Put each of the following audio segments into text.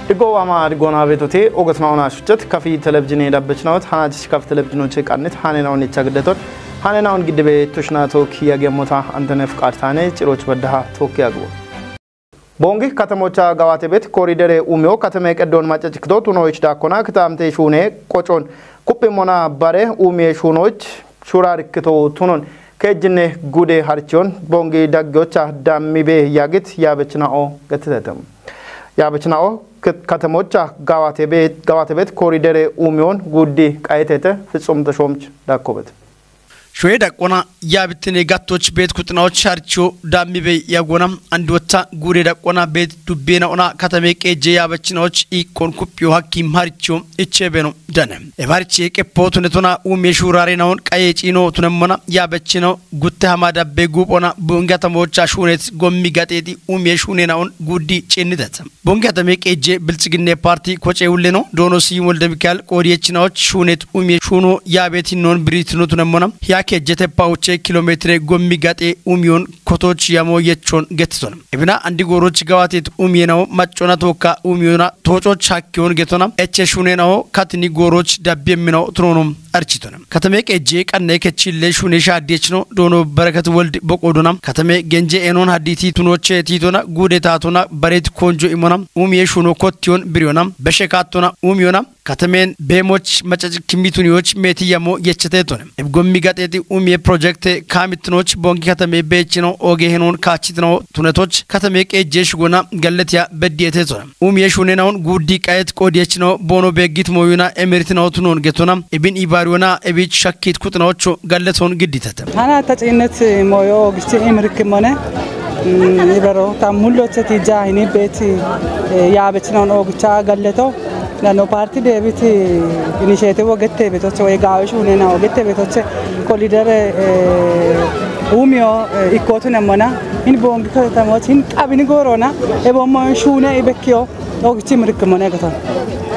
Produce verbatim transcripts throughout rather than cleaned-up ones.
Digo wama digona betote ogatna ona shuchat kafi televizine dabbechnaot hanach kafi televizinoche qannit hanena on ichagdeton hanena on gidbe tushnato kiya gemota antenef qartane ciroch baddaha tokki agbo. Bongi katamocha gawate bet koridere umyo katame qeddon macacikto tunoich dakkona kitamte shune qochon kuppi mona bare umye shunoch shurarikkito tunon kejjinne gude harchiyon bongi daggeocha dammibe yagit yabechna'o gatitetem. Yabechna'o katamocha gawate bet koridere umyon guddi qayetete fitsum tashomch dakkobet. Shoye daqqona yabittine gattoch bet kuxinaoch harchiyo dammibe yagona andiwotta gude daqqona bet dubbena ona katame qeje yabechinaoch iqqon kuppiyo hakkim harchiyo ichebeno dane. Ebarchi eqeppo tunetona umye shurare naon qaye cino tunemmona yabechino gutte hama dabbe gubona bunga tamocha shunet gommi gateti umye shune naon guddi cinniteta. Bongi atame qeje bilchiginne parti koce ulleno doono si wolde mikael qoodiyechinaoch shunet umye shuno yabeti non biritino tunemmona hiya kejjete pawuche kilometre gommi gaxe umyon kotoch yamo yechon getitona. Ebina andi goroch gawatet umyenawo maccona tokka umyona tococh hakkiyon getona eche shunenawo katini goroch dabbiyemminawo tunono architona. Katame qeje qanne kechille shune shaddiechno doono barakat wold boqodona katame genje enon hadditi tunoche titona gude tatona baret konjo imona umye shuno kottiyon biriyona beshe kattona umyona katamen bemoch macac kimituniyoch meti yamo yechetetona. Ebgommi gateti umye project kamitnoch bongi katame bechino oge henon kachitno tunetoch katame qeje shugona galletiya beddiyetetona. Umye shune naun guddi qayet qodiyechino bono beggit moyuna emeritino tunon getona. Ebin ibariyona ebich shakkit kuxinaocho galleton gidditete. Hana ta ciinnet moyo ogichi imrikkimone. Ibero ta mulloche tija hini beti yabechino ogicha galleto. Nano parti debiti initiative ogette betoche we gawe shune na ogette betoche kolidere umyo ikkotu nemmona. Hin bongi katamoch hin qabini gorona. Ebo mo shune ibekkiyo ogichi mirikimone gaton.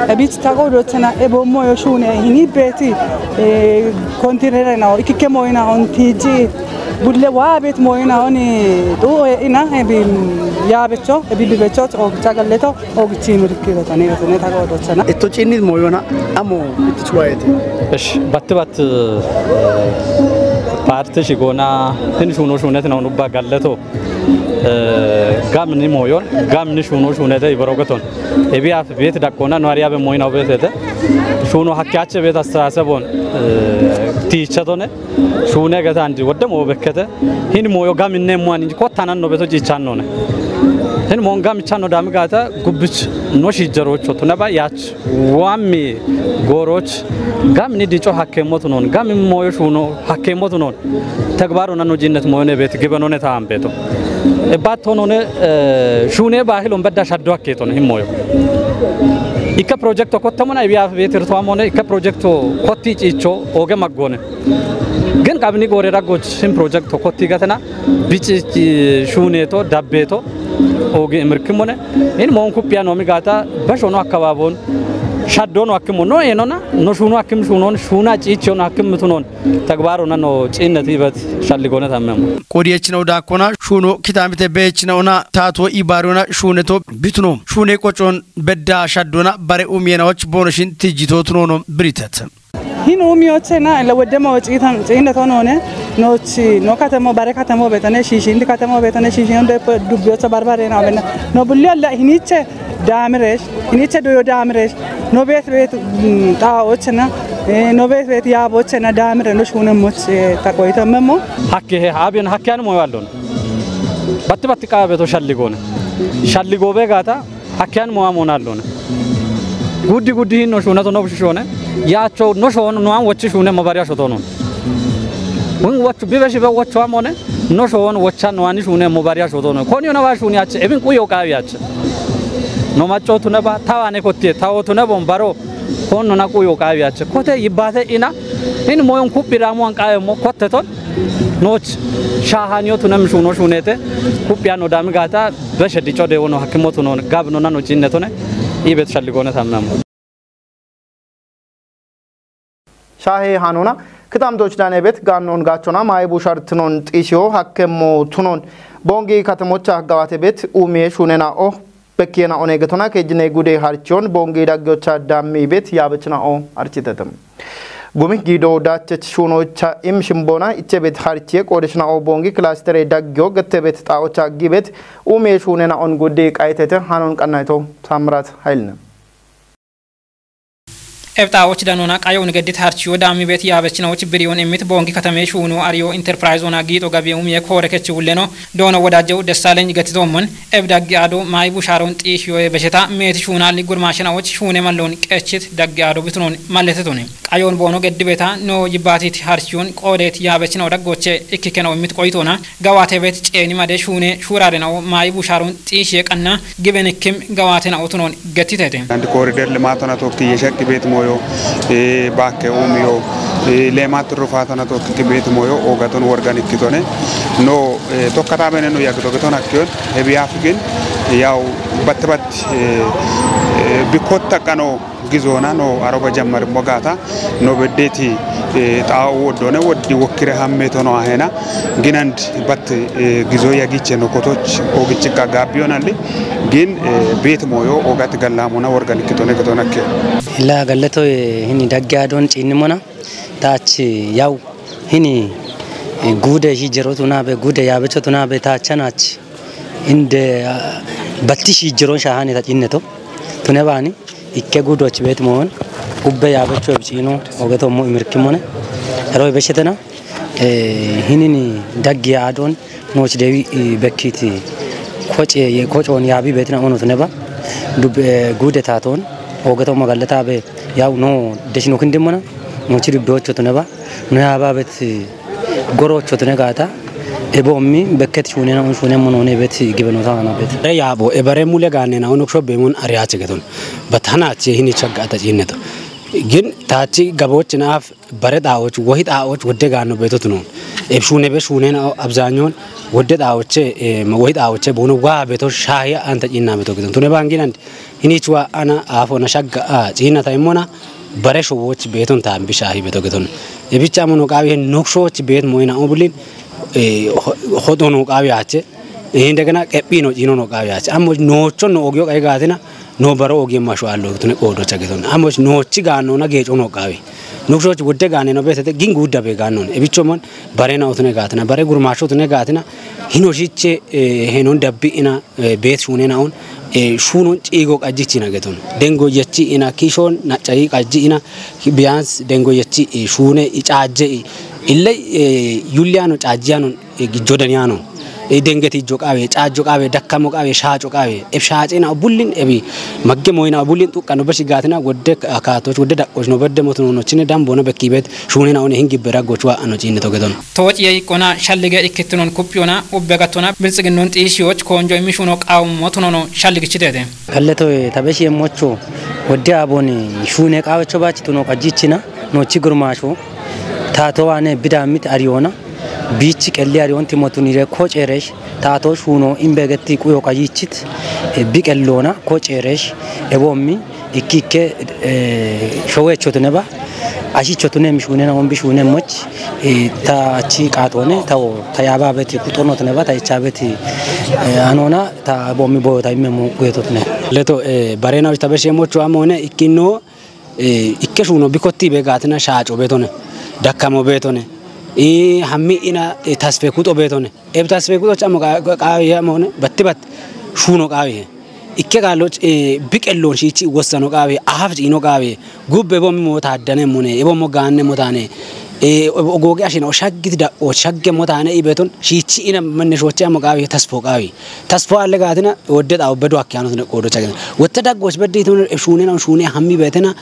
Ebich tago dochena ebo moyo shune hini beti kontinere na ikike moyina on tiji bulle wa bet moyina oni tu ina ebi yabecho ebi bibecho ogicha galleto ogichi mirikki gatone gatone tago dochena. Etto cinni moyona amo etto chuwaete. Esh batte bat parti shigona hin shuno shunet na unubba galleto. Gamni moyon gamni shuno shunete iborogeton ebi af bet dakkona no ariyabe moyna obetete shuno hakkache bet astasebon tiichatone shune gata andi wodde mo bekkete hin moyo gaminne mo ani kottanan no beto ciichanone hin mon gam channo dami gata gubbich no shijjaro chotuna ba yach wammi goroch gamni dico hakkemmotunon gammi moyo shuno hakkemmotunon Tegbaro nanu jinnet moyone bet gibenone taam beto. Ebbat tonone shune bahilon bedda shaddo akketon himmoyo. Ikke progetto kottamona ibiya betir toamone ikke progetto kotti cicho oge maggone. Gen qabni gore daggoch him progetto kotti gatena bici shuneto dabbeto oge emirkimone. In mon kuppiya nomi gata bashono akkababon shaddono akkim no enona no shuno akkim shunon shuna cicho no akkim mitunon Tegbaro nano ciinnet ibet shalligone tammemo. Qodiyechino dakkona shuno kitamite beechino ona tato ibarona shuneto bituno shune qochon bedda shaddona bare umyenaoch bonoshin tijjito tunono biritet. Hin umyochena la wedde mo ciitan ciinnet onone nochi no katemo bare katemo betane shishi indi katemo betane shishi onde dubbiyocha barbare na bena no bulli alla hiniche Daamiresh, iniche doyo daamiresh, no bet bet ta ochena, no bet bet ya bochena daamire no shune moch ta koita memo. Hakke he abin hakke an mo wallon. Batti batti qabe to shalligone. Shalligo be gata hakke an mo amon allon. Guddi guddi hin no shuna to no shone. Ya cho no shon no an wochi shune mo bariya shotonon. Won wochu bibe shibe wochu amone. No showon wochcha no ani shune mo bariya shoto no koni ona ba shuni ache ebin kuyo qawi ache no macho tune ba tawane kotte tawo tune bon baro kon no na kuyo qawi ache kote yibate ina in moyon kuppi da mo an qawe mo kotte ton noch shahaniyo tune mi shuno shunete kuppi ano dami gata beshe dicho de wono hakimo tunon gab no nano cinne tone ibet shalligone tammam Shahe hanona kitamtoch dane bet gannon gachona mai bushar tunon xisiyo hakkemo tunon bongi katamocha gawate bet umie shunena o Bekkena one getona kejine gude harchion bongi dagge ocha dammi bet yabechna o architetem. Gumi gido dachech shuno cha im shimbona ichebet harchie kodeshna o bongi klastere daggio gettebet ta ocha gibet ume shunena on gude qaitete hanon qannaito Tamrat Hailne. Ebxaawooch danoona qayoon geddit harchiyo daami bet yaabechinawoch biriyoon immit boongi katame shuuno ariyo enterprise ona giixo gabiye umiye koore kechi wulleno doono wodajjew Dessaaleny getitoomon ebdaggi ado maayi bushaaroon xiishiyoye besheta meeti shuunaalli gurmaashinawoch shuune malloon qechit daggi ado bitunoon malletetuni. Qayoon boono geddibeta noo yibbaatiit harchiyoon qoodeet yaabechinawo daggoche ikkikkenawo immit qoyitoona gawaate bet ceeni made shuune shuuraadenawo maayi bushaaroon xiishiye qanna giben ikkim gawaatena utunoon gettitete. Andi korider limaatona tokki yeshaqi beet mooyo, eh, bakke umiyo, eh, leemaat rufaatona tokki beet mooyo ogaton worgan ikkitone. No, eh, tokkata bene no yagito giton akkiyon, hebiyaaf gin, yaw batte batte, eh, eh, bikkotta qano gizoona no aroba jammar mogata no beddeti, eh, xaawo woddone woddi wokkire hammetono ahena. Ginand bat, eh, gizo yagiche no kotoch ogichika gabbiyonalli gin, eh, bet mooyo ogat gallamona worgan ikkitone gitonakke. Ila galleto, eh, hini dagge adon cinnimona taach yaw hini, eh, gude hijero tunabe gude yabecho tunabe taachanach inde, ah, batti hijero shahane ta cinneto tune bani ikke gudoch bet moon ubbe yabecho ebcino ogeto mo imirkimone ero ebeshetena, eh, hinini dagge adon nooch dewi, eh, bekkiti koce ye kocoon yaabi betina ono tune ba dub, eh, gude taaton ogeto mo gallata be yaw no deshino kindimona noochi dubdocho tune ba no yaaba bet, eh, gorocho tune gaata ebo ommi bekket shuunena un shuunemmo noone bet gibenota ana bet. Re yaabo ebare mule gaanena onok shobbe mun ariyache geton. Bat hanache hini chagga ata cinneto. Gin taachi gabochina af bare xaawoch wohi xaawoch wodde gaanno beetotunoon. Eb shuune be shuunena abzaanyoon wodde xaawoche, eh, wohi xaawoche buno waa beto shaahiya anta cinna beto giton. Tune banginand hinichwa ana aafona shagga a cinnata immona bare showoch beeton taambi shaahi beto giton. Ebicha mono qaawi hen nokshowoch beet moyina obulin, eh, ho-, hodono qaawi ache. Eh, indegena qephino ciinono qaawi ache. Ammo noochonno ogiyo qai gaatina no baro ogiye masho allo tune qoodocha giton. Ammo noochi gaanona geecono qaawi. Nokshowoch wodde gaaneno betete gin guudda be gaannon. Ebicho mon barena otune gaatina bare gurmaasho tune gaatina hino shiche, eh, henon dabbi ina, eh, beet shuunena on, eh, shuunon ciigo qajjichina geton. Dengo yechi ina kishon nacayi qajji ina biyans dengo yechi, eh, shuune i caajje i ille, eh, yulliyano caajjiyano, eh, gijjo daniyano. Eh, dengeti ijjo qaawe, caajjo qaawe, dakkamo qaawe, shaaco qaawe. Eb shaacina obullin ebi magge moyina obullin xuqqano beshi gaatina wodde akaatoch wodde daqqoch no bedde motunonochine dambona bekkibet shuunena on hingibbe raggoch wa ano ciinne to gedon. Tooci yei qona shallige ikkittunon kuphiyona ubbe gattona biltsiginnon xiishiyoch koonjo imishuno qaawummo tunono shalligichitete. Kalleto, eh, tabeshi emmocho wodde aboni shuune qaawecho bachi tuno qajjichina noochi gurmaasho taato waane bidaamit ariyona biichi qelli ariyon timotunire ko ceeresh taato shuuno imbegetti quyo qajichit, eh, biqellona ko ceeresh ebommi ikkikke, eh, showechotuneba ashichotunem shuunena won bishuunemmoch, eh, ta achi qaatone tawo ta yaababeti quxonotuneba ta ichabeti, eh, anona ta bommi boyota immemo quyototune. Leto, eh, barena ta beshemocho amone ikkinno, eh, ikke shuuno bikotti be gaatina shaaco beetone, dakkamo beetone, eh, hammi ina, eh, tasfe kuxo beetone. Eb tasfe kuxo chamo qa-, qa-, qaawi amone batti bat shuuno qaawi. Ikke gaallo, eh, biqelloon shiichi wossano qaawe, ahaf ciino qaawe, gubbe bo mimo taaddane mone, ebo mo gaanne mo taane, eh, ogoge ashina o shaggiti daqqo, shagge mo taane ibeton, shiichi ina menne shoche amo qaawe, tasfo qaawe. Tasfo alle gaatina, wodde xawo bedo akkiyaano tune qoodo chagina. Wotte daggoch bedde itun shuunena, shuune hammi beetena,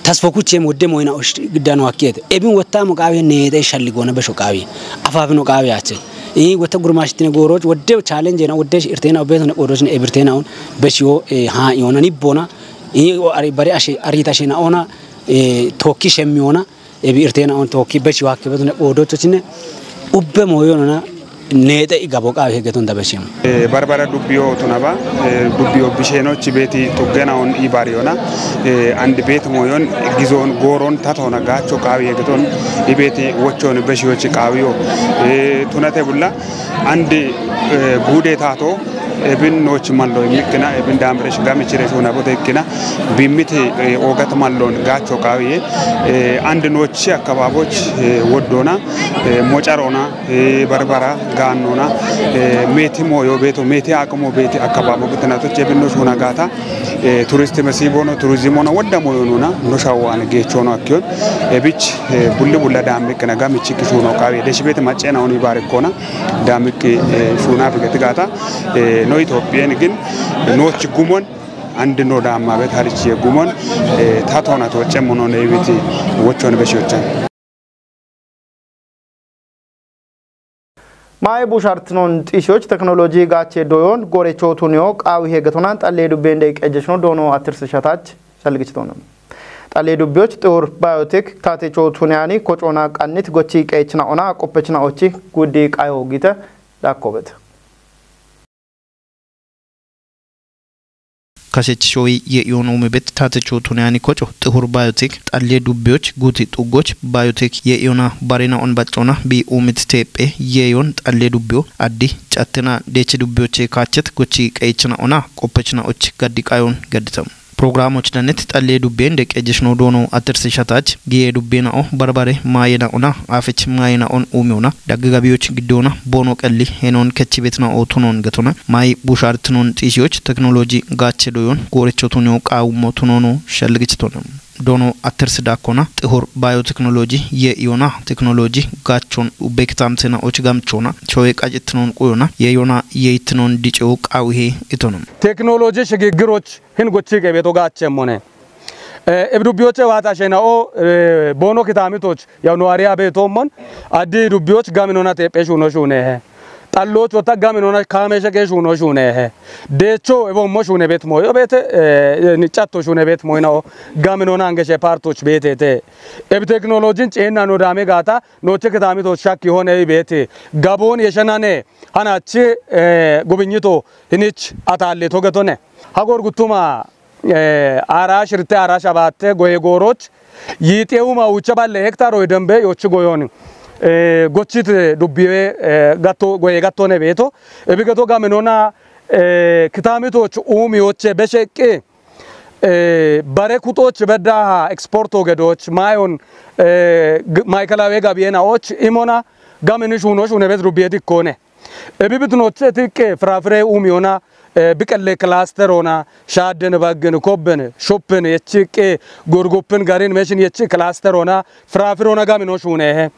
tasfo kuchem wodde moyina osh dano akkiyete. Ebin wotta mo qaawe neete shalli goona besho qaawe. Afafino qaawe ache. Ii wotta gurmashtine gooroch wodde challenge na wodde irtena obetone qoodochine ebirtena on beshiyo, eh, ha yona nibbona. Ii o ari bare ashe arita shena ona, eh, tokki shemmi ona. Ebi irtena on tokki beshiyo hakke betone qoodochochine. Ubbe moyona neexe i gabo qaawe hegeton dabeshim. Eh, barbara dubbiyo tunaba, eh, dubbiyo bisheno chibeti tuggena on i bariyona, eh, and bet moyon gizon goron tatona gacho qaawe hegeton ibeti wochon beshiyo chi qaawiyo, eh, tunate bulla and, eh, gude tato Ebin nooch mallo immikkina, ebin daamresh gamichire shuna bote ikkina, bimmiti, eh, ogat mallon gaacho qaawiye, eh, and nooch akkababoch, eh, woddona, eh, mocarona, eh, barbara gaannona, eh, meeti mooyo beeto, meeti aqimo beeti akkababo bitnatoch ebin no shuna gaata, eh, turisti mesibono, turizimono wodda moyonona, no shawwan geechono akkiyon, ebich, eh, bulli bulla daammikkina gamichikki shuno qaawiye, desh beeti maccena oni baarikkona, daamikki, eh, shunafi geti gaata, eh, no Itophiyen gin nooch gumon, and no daamma bet halichi gumon, eh, tatona to cemmono ne ibiti wochon beshochan. Maaye bushartnon xishoch teknoloji gaache doyon gorecho tunyo qaawi hegetona xalle dubben de qejeshno doono atirsi shatach shalgichitona. Xalle dubbiyoch xur biotech tatecho tunyani kochona qannit gochi qeechna ona qoppechna ochi guddi qayo gite dakkobet. Kasech showi ye iyon umi bet tatecho tunyani kocho xur biotech xalle dubbiyoch guti xuggoch biotech ye iyona barina on baccona bi umit teephe ye iyon xalle dubbiyo addi cattina deechi dubbiyoche kaachet gochi qeechna ona qoppechna och gaddi qayon gadditam. Programoch danet xalle dubben de qejeshno doono atirsi shatach giye dubbena o barbare maayena ona afich maayena on umiona daggabiyoch giddona boono qalli henon kechibetna o tunon gatona maayi bushartnon xishiyoch teknoloji gaache doyon gorecho tunyo qaawummo tunono shalgichitona. Doono atirsi dakkona xur biotechnology ye iyona technology gaachon ubbe kitamtena och gamchona showe qacetnon quyona ye iyona ye itnon dicho qaawi he itona. Teknoloji shigiggiroch hin gochi qebeto gaachemmone. Eh, eb dubbiyoche wata shena o, eh, boono kitamitoch yaw nuwariya beto mon addi dubbiyoch gaminona teephe shuno shunehe. Xalloch wota gaminona kaameshe ke shuno shunehe. Deecho ebo mo shune bet moyo bete, eh, ni catto shune bet moyna o gaminona angeshe partoch betete. Eb teknolojin ceenna no dame gaata noche kitamitoch shakki hone bete. Gabon yeshenane hanachi, eh, gubinyito hinich atalle togetone. Hagor guttuma, eh, arash irte arash abatte goye gooroch, yiixeuma ucha balle hektaro dembe yochi goyon, eh, gochit dubbiwe, eh, gatto, goye gattone beeto, ebigeto gaminona, eh, kitamitoch umiyoche besheqqi, eh, bare kuxoch beddaha exporto gedoch, mayon, eh, g-, maykalawe gabiyenaoch imona, gamin shuno shune bet dubbiye dikkone. Ebi bitnoche tiqqe firafire umiyona, eh, biqelle klasterona, shaadden, baggen, kobben, shoppen, yechiqqe, gorgoppen, garin, meshin, yechi klasterona, firafirona gamino shunehe.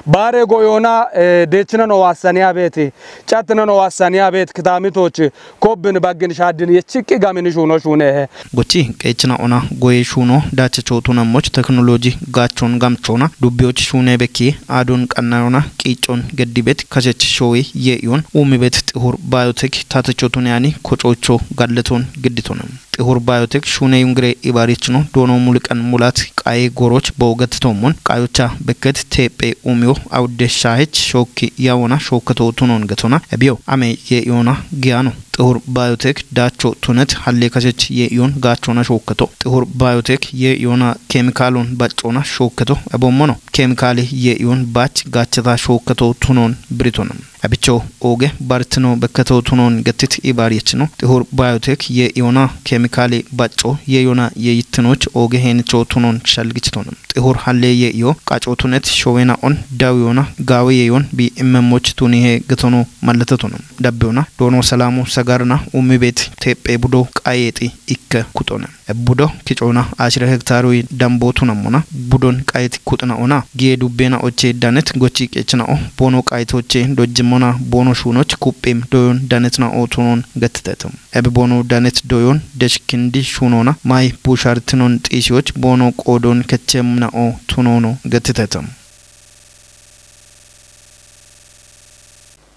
Bare goyona, eh, deechina no wassaniya beeti, cattina no wassaniya beet, kitamitoch, kobben, baggen, shaadden, yechiqqi gamin shuno shunehe. Gochi qeechina ona goye shuno daachacho tunammoch teknoloji gaachon gamchona dubbiyoch shune bekki adon qannayona qiicon geddibet kashech showi ye iyon umibet xur biotech tatecho tunyani kochocho galleton gidditona. Xur biotech shune yungire ibarichno doono muliqan mulat qaye gooroch bo gattitomon qayocha bekket teephe umiyo awudde shaahech shookki yawona shookkato tunon gatona ebiyo ame ye iyona giyano. Xur biotech daacho tunet halle kashech ye iyon gaachona shookkato. Xur biotech ye iyona kemikalon baccona shookkato. Ebommono kemikali ye iyon baach gaachata shookkato tunon biritona. Abicho oge bartino bekkato tunon gattit ibariyechno. Xur biotech ye iyona kemikali bacco ye iyona ye yittinoch oge henicho tunon shalgichitona. Xur halle ye iyo qaco tunet showena on dawiyona gawe ye iyon bi immemoch tunihe gatono mallatatona. Dabbiyona doono salamu sagarna umibet teephe budo qayexi ikke kuxona. Budo kicona ashira hektarui dambo tunamona budon qayet kuxna ona giye dubbena oche danet gochi qeechna o boono qaytoche dojjimona boono shunoch kuppim doyon danetna o tunon gattitetum. Ebe boono danet doyon deshkindi shunona may bushartinon xiisiyoch boono qoodon kechemna o tunono gattitetum.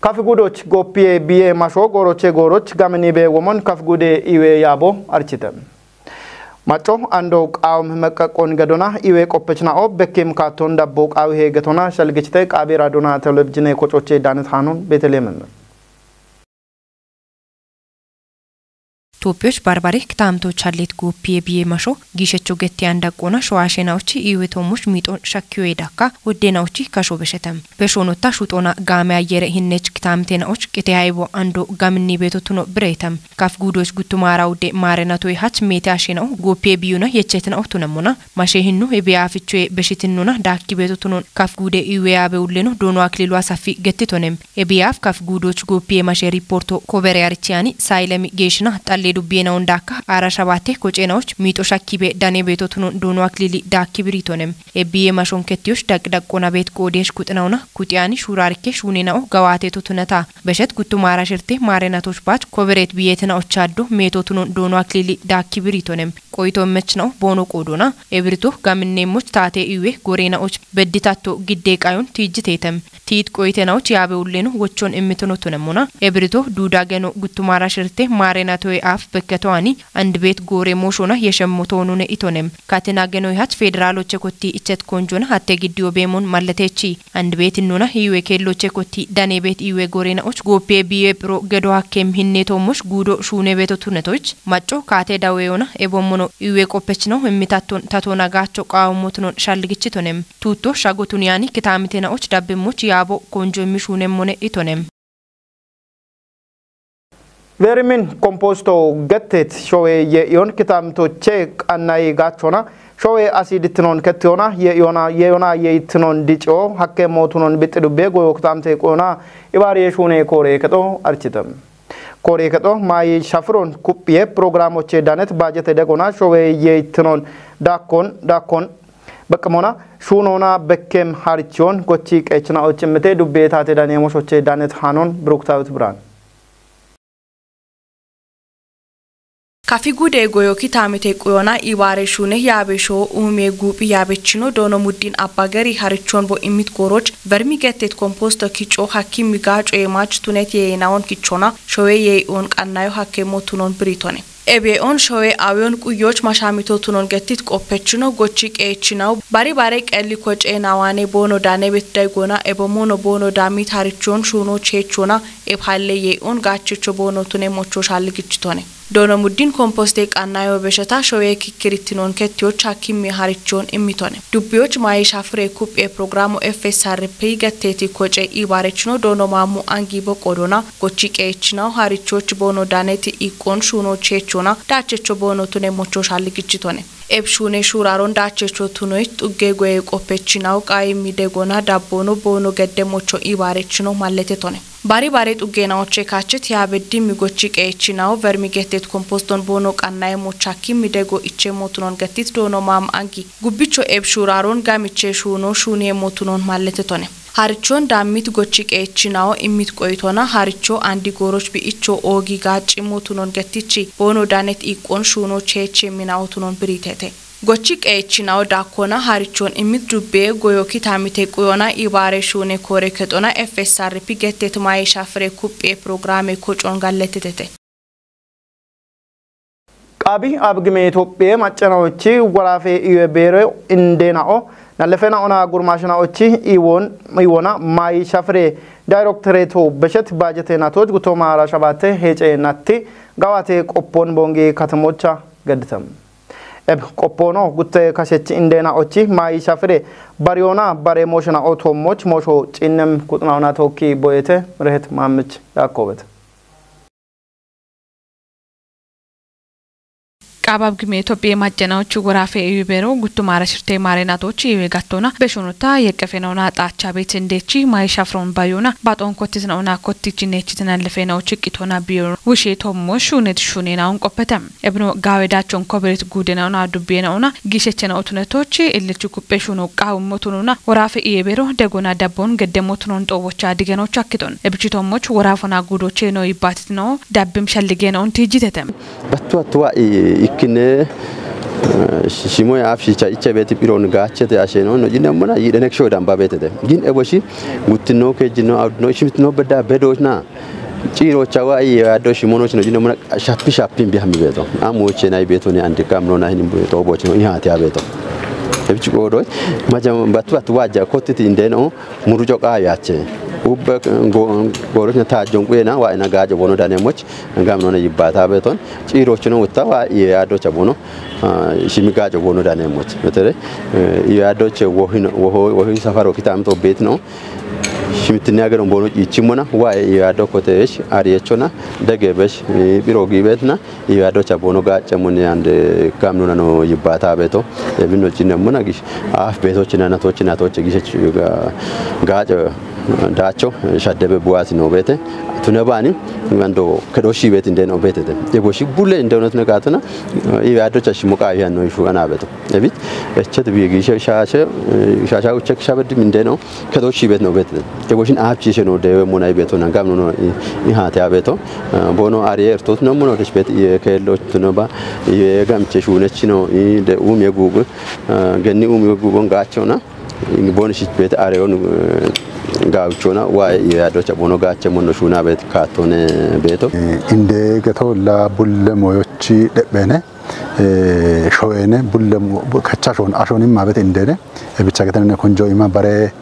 Kafi gudoch goppiye biye masho gooroche gooroch gamini be womon kaf gude iwe yabo archite. Maco ando qawm meqqaqon gedona iwe qoppechna o bekkim katon dabbo qawi he getona shalgichite qabi radona televizhine kocoche danet hanon Betelemen. Toophiyoch barbare kitaamtoch hallet gooppiye biye masho giishecho gettiyan daqqoona showaashe naochi iwetoommoch miixo shakkiyoye dakka wodde naochi kasho beshetem. Beshonotta shuxoona gaame ayyere hinnech kitaamte naoch qite haybo ando gaminni beetotuno bireetem. Kaf guudoch guttumara wudde maarenatoy hach meete ashe nao gooppiye biyuna yechet nao tunemmona. Mashe hinnu ebiya afichoye beshitinnuna daakki beetotunon kaf guude iwe yaabe ulleno doono aklilu asafi gettitonem. Ebiyaaf kaf guudoch gooppiye mashe riporto kobere arichiyani saylemi geeshina xalle dubbiye naon daakka aara shabaate koce naoch miixo shakkibe dane beetotunon doono aklili daakki biritonem. Ebiye mashon kettiyosh daq daqqona beet qoodesh kuxinauna kuxiyani shuurarikke shuune nao gawaate totunata. Beshet guttumara shirte maarenatoch baach koberet biyetina ochaddo meetotunon doono aklili daakki biritonem. Qoyto mechnao boono qoodona. Ebirito gaminne moch taate iwe gorena och bedditatto gidde qayon tiijjitetem. Tiit qoyte naoch yaabe ulleno wochon immitono tunemmona. Ebirito duuda geno guttumara shirte maarena toye aaf bekketoani and beet goore mooshona yeshemmo toonune itonem. Katina geno yhach federaloche kotti ichet konjona hatte giddiyo beemon malletechi. And beet innuna hiwe kelloche kotti dane beet iwe gorena och gooppiye biye biro gedo hakkem hinne toommosh guudo shuune beeto tunetoch. Macco kaate daweyona ebommono iwe qoppechno immitatton tatona gaacho qaawommotunon shalligichitonem. Tuutto shagotuniyani kitaamite naoch dabbimmoch yaabo konjo immi shuunemmone itonem. Verimin komposto gettet showe ye iyon kitaamtoche qannay gaachona showe asi dittinon kettiyona ye iyona ye iyona ye ittinon dicio hakke mootunon bixxi dubbe goyo kitaamte qoyona ibaari ye shuune koore kexo architem. Koore kexo maayi shafiron kuphiye programoche danet baajete degona showe ye ittinon daakkon daakkon beqqimona shuunona bekkem harichiyon gochi qeechina och immite dubbe taate dane moshoche danet hanon Bruktaawit Biraan. Kafi gude goyo kitaamite quyona ibaare shuune yaabe shoo uume guuphi yaabechino doono muddin abbageri harichon bo immit gooroch vermi gettet komposto kico hakkimmi gaaco ye mach tunet ye naon kichona showe ye iyon qannayo hakke mootunon biritone. Ebe on showe awiyon quyoch mashamito tunon gettit qoppechino gochi qeechinaw bari bare qelli koce nawane boono danebet daygona ebo mono boono damit harichon shuno chechona eb halle ye on gaachecho boono tune mocho shalligichitone. Doono muddin komposte qannayo besheta showe kikkirittinon kettiyoch hakkimmi harichon immitone. Dubbiyoch mayi shafire kuphe programo F S R P getteti koce ibarechno doono mamu angi boqodona gochi qeechinaw harichoch boono daneti iqqon shuno chechona daachecho boono tune mocho shalligichitone. Eb shuune shuuraron daachecho tunoy xugge goye qoppechinaw qaayimmi degona dabbono boono gedde mocho ibarechno malletetone. Bari bare xuggenaoche kachet yaabe dimmi gochi qeechinaw vermi gettet komposton boono qannaye moch hakkimmi dego iche mootunon gettit doono mamu angi gubbicho eb shuuraron gamiche shuuno shuuniye mootunon malletetone. Harichon dammit gochi qeechinawo immit qoytona haricho andi gooroch bi'icho oogi gaacci mootunon gettichi boono danet iqqon shuuno cheeche minawo tunon biritete. Gochi qeechinawo daakkona harichon immit dubbe goyo kitamite quyona ibaare shuune koore kexona F S R P gettet maye shafire kuphe programe kocon galletetete. Qaabi abgime Itophiye maccanaochi woraafe iwe beero indeena'o nallefena'ona gurmaashana'ochi iwon iwona maayi shafire dayiroktereto beshet baajete natoch gutoma ara shabaate heece natti gawate qoppon bonge katamocha gedditam. Eb qoppono gutte kashechi indeena'ochi maayi shafire bariyona bare mooshana'o toommoch moosho cinnem kuxunaona tookki boyete rehet maamich yaakobet. Qaabab gime Itophiye maccanaochi woraafe iwi beero guttumara shirte maare natochi iwe gattona beshonota yeqqefenona xaacha beet indechi mayi shafron bayona baxon kottisnaona kottichi neechitna lefenaochi qitona biyon wushe tommo shunet shunenaon qoppete. Ebno gaawe dachon koberit gudenaona dubbiyenaona gishechena otunetochi illichu kuppe shuno qaawummotunona woraafe iye beero degona dabbon geddemotunon xoobocha digenocha akkiton. Ebichi tommoch woraafona gudocheno ibbatitno dabbim shalligena on tijjitete. Battu attuwa ikkine shimoy afshicha iche beti piron gachete asheno no jine mona yidene ksho damba betete. Gin eboshi guttino kejino awdno ishimitno beda bedochna. Ciro chawa iye ado shimono chino jine mona shapi shapi mbi hambi beto. Amu oche na ibeto ni andika mno na hin beto bochno ihati abeto. Ebichi kodo maja battu attuwa ja kotiti indeno murujo qayache. Ubbe goorochina taajjon quyena waa'ina gaaco boono daneemmoch gamnoona yibbaata beeton ciiroochino utta waa iye yaaddocha boono shimi gaaco boono daneemmoch betere iye yaaddoche wohi safaro kitaamito beetino shimittinni ageron boono ciichimmona waa iye yaaddo koteesh ariyeechona degeebesh biro giibeetina iye yaaddocha boono gaacce munni ande gamnoona no yibbaata beeto ebinno cinnemmona gish aaf beetoochina natochina toche gish gaaco daacho shaddebe buwaati noo beete tune baani mando kedo shiibeeti indee noo beetete eboshi bulle indee honetine gaatona iwe addocha shimo qaawihanno ishu anaabeto ebit echete biigi shaashe shaasha uche kishabeddim indee noo kedo shiibeeti noo beetete eboshin aapchiishe noo deewe mona ibeetona gamno noo ihaate abeeto boono ariye ertoot noo mono deshbeet iye keello tunoba iye gamche shuunechi noo ii de umiye guubu genni umiye guubon gaachona Boni shich beete areyon gaawichoona waa'e iyo yaaddocha bono gaache monno shuuna beet kaattoone beeto. Inde geto la bulle moyochi dhe'phene sho'ene bulle kacha shon ashonim mabet indene bicha getene konjo ima bare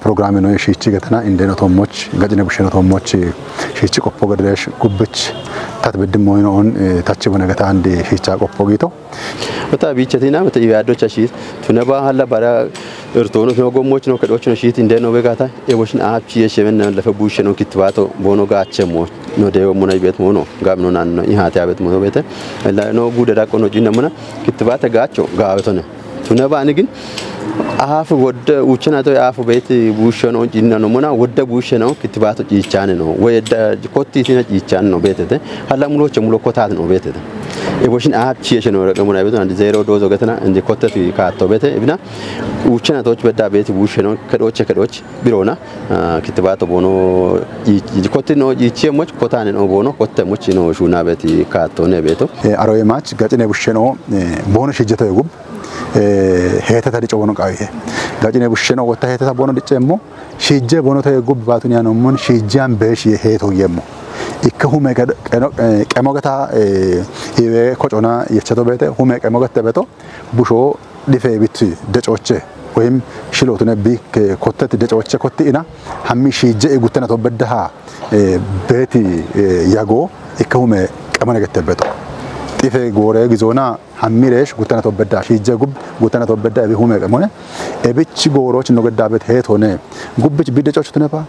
program no shichi getena indene tommoch gacine bushe no tommoch shichi qoppo gedresh gubbich tat beddim moyno on tachi bone geta andi shicha qoppo gito. Wata biichatina wata iwe addocha shiit tuna ba halla bara irtono tuna gommochino kedhochino shiit indeno begata eboshin aapchi yeshemen nan lafe busheno kittibato bono gaachemo no dewo mona ibet mono gabno nan ihate abet mono bete la no gude daqo no jinna mona kittibate gaacho gaawetone tuna ba ani gin Ahafu wodde uchena to afu beti bushe no jinna no mona wodde bushe no kitibatu jichane no weda kotti tina jichane no betete hala mulo che mulo kotat no betete e boshin ahap chiye no rega mona beto and zero dozo getana and kottati katto bete ibna uchena to bedda beti bushe no kedoche kedoche birona kitibatu bono kotti no jichiye moch kotane no bono kotte moch no shuna beti katto ne beto aroye mach gacine bushe no bono shijjete gub heeteta dico bono qawihe gacine bushsheno wotta heeteta bono dicceemmo shiijje bonote gubbi baatuni yanommon shiijjiyan beeshi heeto yemmo ikke hume qemogeta iwe kocona yecheto beete hume qemogette beto busho dhife bitti decoche woyim shilotune bi kotteti decoche kotti ina hammi shiijje iguttena to beddaha beeti yago ikke hume qemone gette beto xife goore gizoona Hammireesh guttana tobbedda shiijje gub guttana tobbedda ebi hume qemone ebich gooroch no gedda bet heet hone gubbich bidde coch tunefa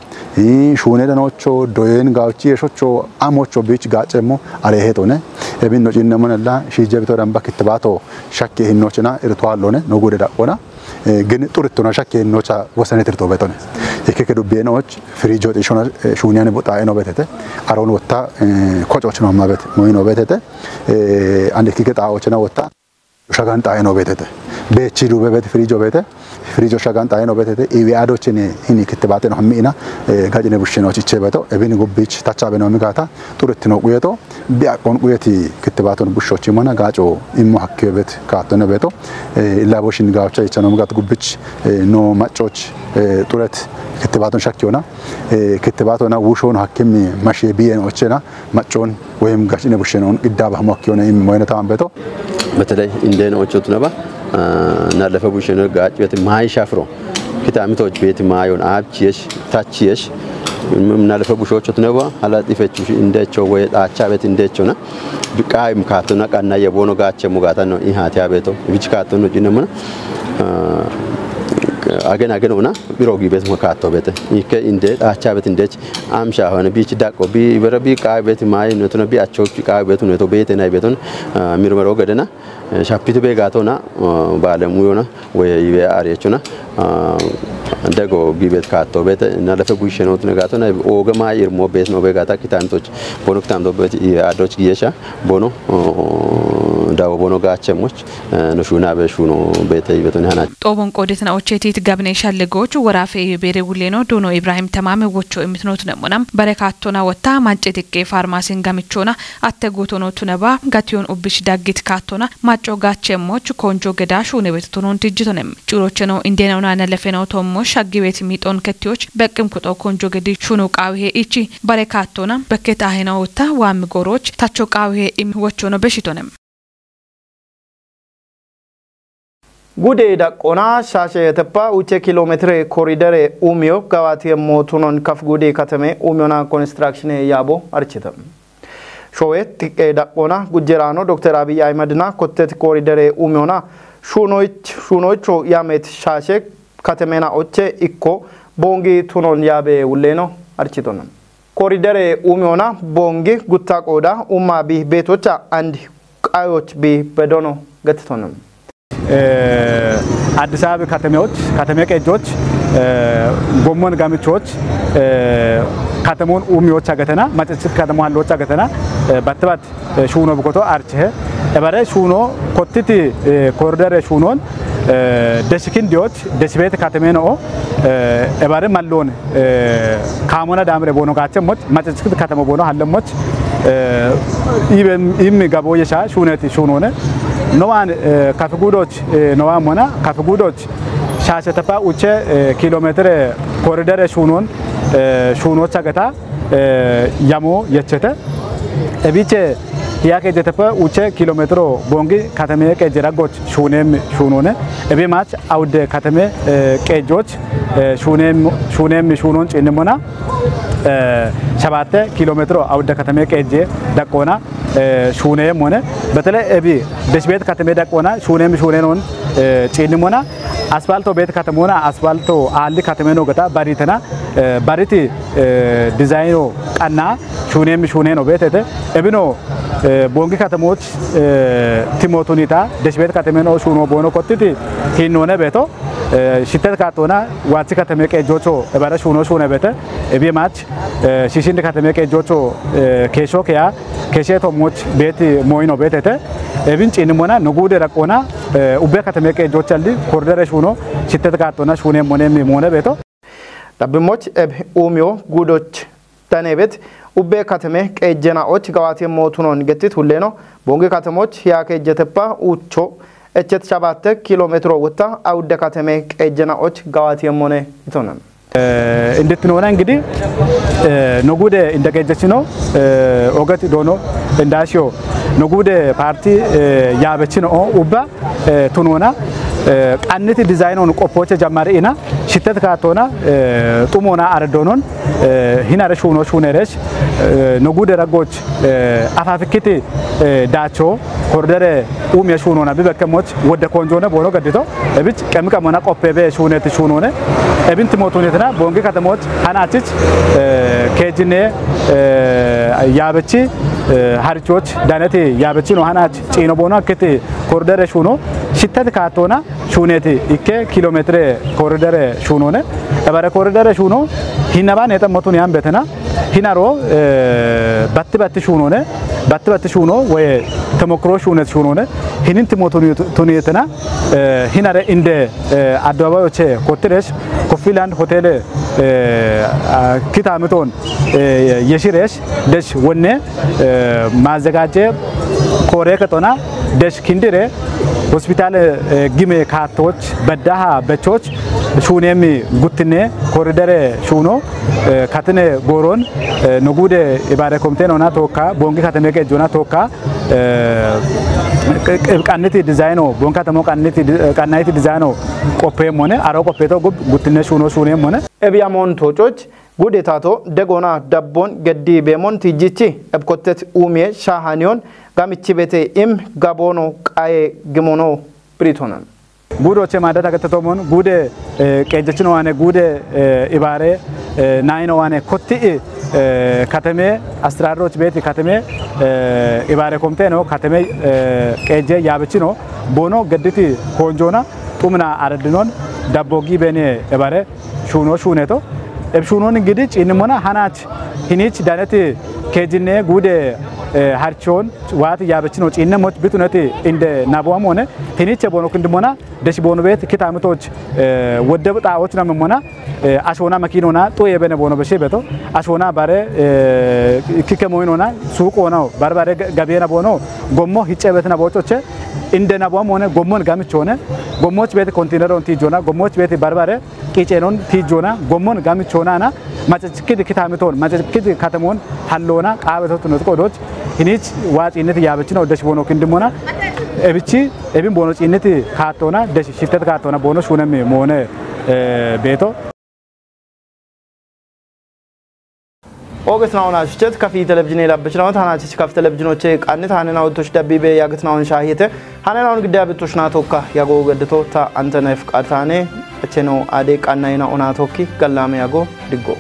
shuune danocho doyen gaochi yeshocho amocho bich gaacemmo are heet hone ebin no cinne monella shiijje bito damba kittibato shakke hinnochina irtuallone no gude daqqona gin xurittona shakke hinnocha wosanetirto betone ikkeke dubbienoch firijo xishona shuuniyane buxaeno betete aron wotta kococh no mabet moyino betete Ande kike xaa'ochena wotta shagan xaa'eno beetete. Beechi duube beete firijo beete firijo shagan xaa'eno beetete iwi adochene hini kittibaateno hammi'ina gacine bushsheno chiche beeto ebini gubbich tacha beno migata xurettino quyeto biaqqon quyeti kittibaaton bushshochimana gaaco immo hakkiyo beet kaattone beeto illa boshin gaocha ichano migat gubbich no maccoch xuret kittibaaton shakkiyona kittibaatona wushon hakkimi mashiye biyen ochena Maccon woyim gashine bushene on idda bahmo akkiyone im moyne tamam beto. Beteley indene ochotunaba nalefe bushene gaach beti maayi shafro kitamitoch beti maayon abchiyesh tachiyesh nalefe bushochotunaba hala ifechu indecho woy dacha beti indechona biqayim katona qanna yebono gaache mugatano ihatiya beto bich katono jinemana agen agen ona biro gibet mo kato bete ikke inde dacha beti indech Amsha hone bi ci dakko bi bere bi ka beti mai no tuna bi acho ci ka betu no to bete na beton mirmaro gadana shapitu be gato na bale muyona we ibe are chuna dago gibet ka to bete na lafe bu sheno tuna gato na o ga mai irmo bet no be gata kitan to bono kitan to beti adoch giyesha bono dawo bono gache moch no shuna be shuno bete ibeton hana Xoobon qoodetana ocheetiit gabinee shallegoochu woraafee beere wuleeno duuno Ibraahim Tamaame wocho imitinootune mona bare kaattona wotta manceetiqqee faarmaasin gamichoona atte guutono tunaba gatiyoon ubbish daggit kaattona macco gaacheemmoch konjo gedaa shuunebete tonoon tijjitonem cuurocheno indeenauna nalefenoo toommo shaggibeeti miixoon kettiyoch beqqim kuxo konjo gedi shuunu qaawihe ichi bare kaattona bekket ahena wotta waammi gooroch tacho qaawihe imi wochono beshitonem Gude daqqona shashe teppa uche kilometre koridere umiyo gawati yemmo tunon kaf gude katame umiyona konstrakshine yabo archita. Showe tiqqe daqqona gujjerano Dokter Abiy Ahmedna kottet koridere umiyona shunoich-, shunoicho yamet shashe katemena oche ikko bongi tunon yabe ulleno architonon. Koridere umiyona bongi gutta qoda umma bi betocha and qayoch bi bedono getitonon. Addis Ababa katemeዎች፣ ከተሜ ቄጆች፣ ጎሞን ጋምቾች፣ ከተሞን ኡሚዎች አገተና፣ መጨጭት ከተሞን ሎች አገተና፣ በትባት ሹኖ ብኮቶ አርችሄ፣ ኤበረ ሹኖ ኮትቲ፣ ኮሪደር ሹኖን፣ ደሽኪንዲዎች፣ ደሽቤት ከተሜ ነው፣ ኤበረ መሎን፣ ካሞና ዳምሬ ቦኖ ጋቸሞች፣ መጨጭት ከተማ ቦኖ ሀለሞች፣ ኢም ገቦ የሻ ሹነት ሹኖነ፣ ኖዋን፣ ከፍጉዶች፣ ኖዋን ሞና፣ ከፍጉዶች፣ ሻሸተፋ ኡቼ፣ ኪሎ ሜትር ኮሪደር ሹኖን፣ ሹኖች አገታ፣ ያሞ የቸተ፣ ኤቢቼ፣ ያቄ ጀተፈ ኡቼ ኪሎ ሜትሮ ቦንጊ ከተሜ ቄጀ ረጎች ሹኔም ሹኖነ፣ ኤቤ ማች አውደ ከተሜ፣ ቄጆች፣ ሹኔም፣ ሹኔም ሹኖን ጭንሞና፣ ሸባተ ኪሎ ሜትሮ አውደ ከተሜ ቄጀ ደቆና፣ ሹኔም ሆነ፣ በተለይ ኤቢ ደሽቤት ከተሜ ደቆና፣ ሹኔም ሹኔኖን፣ ጭንሞና፣ አስፋልቶ ቤት ከተሞና፣ አስፋልቶ አሊ ከተሜ ነው ገታ፣ ባሪተና፣ ባሪቲ፣ ዲዛይኖ ቀና፣ ሹኔም ሹኔኖ ቤተተ፣ ኤቢኖ፣ ቦንጊ ከተሞች፣ ቲሞቱኒታ፣ ደሽቤት ከተሜ ነው ሹኖ ቦኖ ኮትቲ፣ ሂኖነ ቤቶ፣ ሽተት ካቶና፣ ዋቺ ከተሜ ቄጆቾ፣ ኤበረ ሹኖ ሹነ ቤተ፣ ኤቢ ማች፣ ሽሽንድ ከተሜ ቄጆቾ፣ ኬሾ ኬያ፣ ኬሼ ቶሞች ቤት ሞይኖ ቤተተ፣ ኤቢን ጭንሞና፣ ንጉደ ረቆና፣ ኡቤ ከተሜ ቄጆች አሊ፣ ኮሪደር ሹኖ፣ ሽተት ካቶና፣ ሹኔ ሞኔ ሞነ ቤቶ። Dabbimoch eb umiyo gudoch danebet ubbe kateme qeejjena och gawati motunon gettit hulleno bongi katemoch ya keejjeteppa ucho echet shabatte kilo metro wutta awudde kateme qeejjena och gawati yemmone itonan. Indittinona ingidi nogude inda qeejjechino oget dono indashiyo nogude parti yaabechino ubba tunona qanniti dizaynon qoppoche jammari ina shittet kaatona xumona aredonon hinare shuno shuneresh nogude raggoch afafikkiti daacho kordere umiya shunona bibekkemoch wodde konjone bono gaddito ebich qemi qamona qoppebe shuneti shunone ebinti motunetina bongi katemoch hanachich keejine yaabechi harichoch daneti yaabechino hanach ciino bono akkiti kordere shuno shittati kaatona shuneti ikke kilometre kordere shunone ebare kordere shuno hinaba neta motun yambetena hinaro batti batti shunone batti batti shuno we temokro shunet shunone hinin timotun tuniyetena hinare inde addabayoche kotiresh kofiland hotele kitamiton yeshiresh desh wonne maazegajje kore ketona desh kindire hospitaale gime kaattoch beddaha bechoch shuunemi guttine koridere shuuno katine gooron nogude ibaare komtenona tokka bongi kateme qejjona tokka qanniti dizayino bongi katemo qanniti qannayiti dizayino qoppemone aro qoppeto gub guttine shuuno shuunemone. Ebiya moon toococh gude taato degona dabbon geddi beemon tijjichi ebkottet uumiye shaahaniyon gamichi bete im gaboono qaye gimono biritonan. Guudoche maaddata gettetomon guude qeejjechino waane guude ibaare nayino waane kotti'i kateme astiraadroch beeti kateme ibaare komteno kateme qeejje yaabechino boono gedditi koonjoona xumina areddinon dabbo gi bene ibaare shuuno shuuneto. Eb shuunon gidi ciinnimona hanach hinich daneti keejinne guude harchoon waati yaabechino ciinne moch bituneti inde naboamone hiniche boono kindimona deshi boono beet kitamitoch wodde xaawoch namemona ashoona makinona xuye bene boono beshi beto ashoona bare kike moyinona suuqona barbare gabena boono gommo hicce betina boochoche inde naboamone gommon gamichone gommoch beet kontineron tijona gommoch beet barbare qicenon tijjona gommon gamichonana macachikkidi kitamiton macachikkidi katemon hallona qaabetotunot qodoch hinich waacinneti yaabechino desh bono kindimona Ebichi, ebin boono ciinniti kaattoona, deshi shiftete kaattoona boono shuunemmi moone, eh, beeto. Ogesnaona shuchet kafi televizhine labbichnaona tana chich kaf televizhinoche qanni tana na uttush dabbibe yagitnaon shahite. Hana na un gidda bittush na tokka yago geddito ta Antanef qatane. Acheno ade qanna ina ona tokki gallame yago diggo.